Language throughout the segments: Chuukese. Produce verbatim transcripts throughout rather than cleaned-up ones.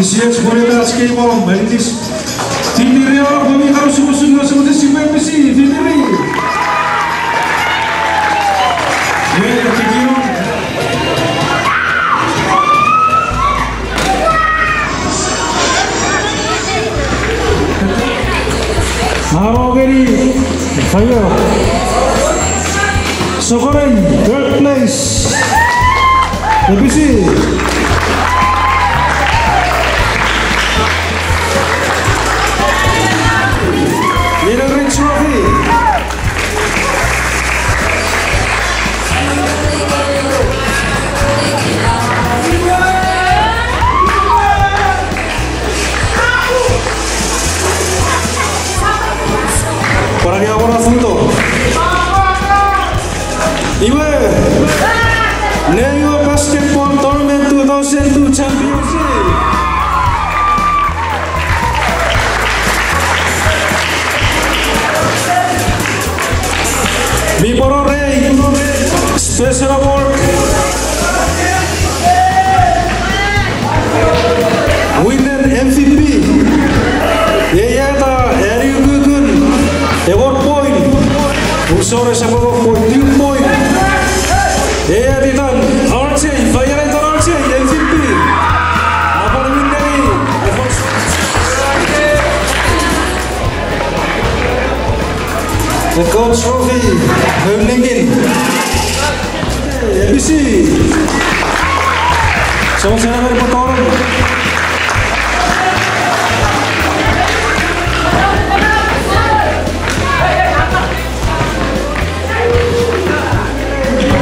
Siech pwone ach kei mom, meninis. Fitiri o, pwone kau sukusuku, sukusuku, sipwe pisi, fitiri. Ye, fitiri o. Aro ngeni, fire. Sokolen, third place. Episi. Ina ring trophy. Pwaraki a pwara futo. Iwe, Neiwe Basketball Tournament two thousand two Championship. Mi pworo rei special award. Winner M V P. Ei a ta ani ukukun ewe point. Usore sapa ewe point, two point. Ei a titan R J, fire itan R J, M V P. Apwan winneri. The coach trophy, Hemningin. Episi. Someone say another photo.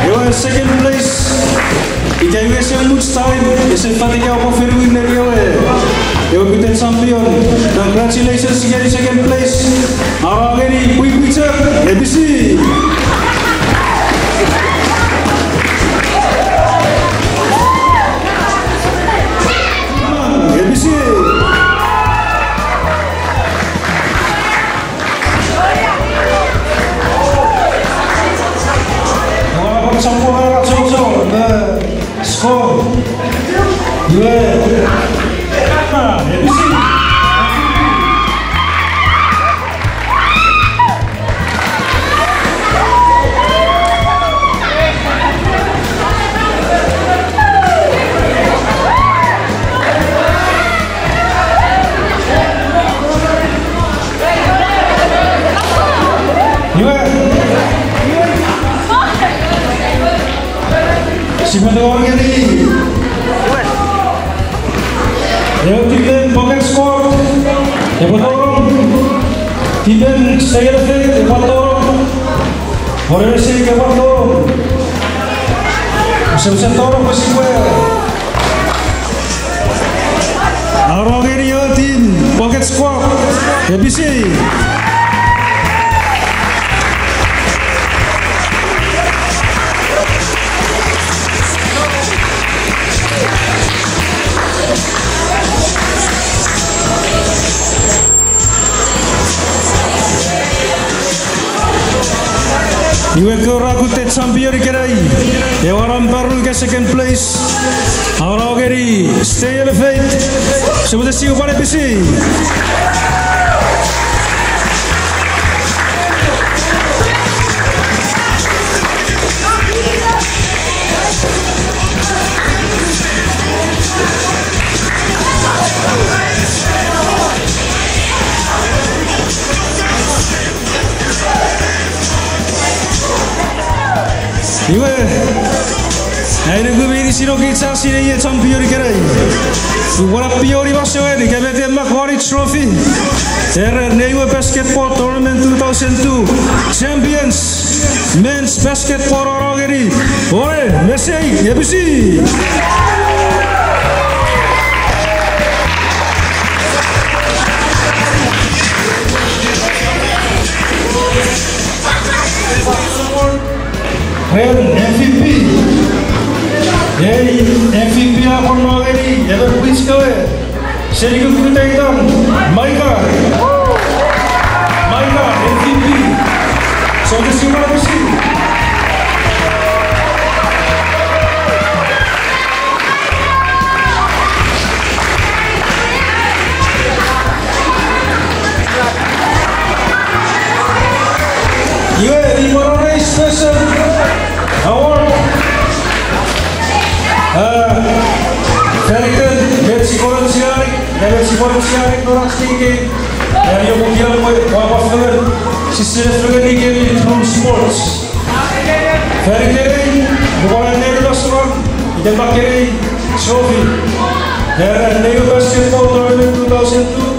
Ewe second place. Ika iwe ese much time, ese fatika pwe fen winner ewe. Ewe kuten champion. Congratulations, ngeni second place. Aro ngeni pwipwi chok, Episi. Episi. Ora kon sapo ara chocho, eh, score. Iwe. Ah, Episi. Iwe. Sipwe tingor ngeni. Ewe tipen Pocket Squad, epwe tonong. Tipen Stay Elevate, epwe tonong. Orese epwe tonong. Use, use tonong pwe sipwe. Aro ngeni ewe team Pocket Squad, Episi. Iwe kora kuten champion ikenai. Ewe a nom parun ika second place. Aro ngeni Stay Elevate. Sipwe tesiu pwan Episi. Iwe, ai nuku meinisin o kich sia sinei ei champion ikenai. Upwe na pioni masouen ika met e mak won ei trophy. Era Neiwe Basketball Tournament two thousand two champions, men's basketball, aro ngeni, ore, mesei, Episi. Ren M V P. Ei M V P a kon no ngeni emon pwich kewe. Seni kukkuta itan Maika. Maika, M V P. Sou te siwara pisi. Ina met sipwe aucheani non ach kei game. Ina iei pwe kiamwe pwapwa fengen, sise fengenikemi through sports. Fan ikenai, nupwen a neni Losman, iten makkei trophy. Era Neiwe Basketball Tournament two thousand two,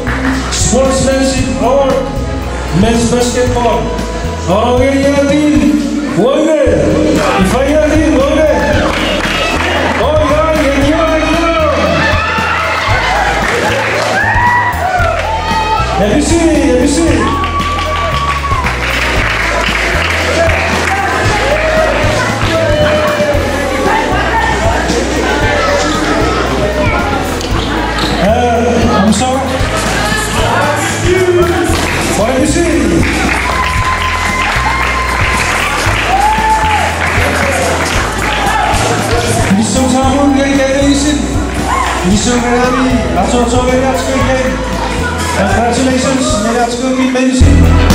Sportsmanship Award, Men's Basketball. Aro ngeni ia team, woi me. Ifa ia team, woi me. Oh, ia, ia, ia, ia. Ebisi, ebisi. Eh, I'm sorry. Pwan ebisi. Kinisou chapur ngeni kei meinisin. Kinisou ngeni ami achocho ngeni ach kei game. Congratulations ngeni ach kei game meinisin.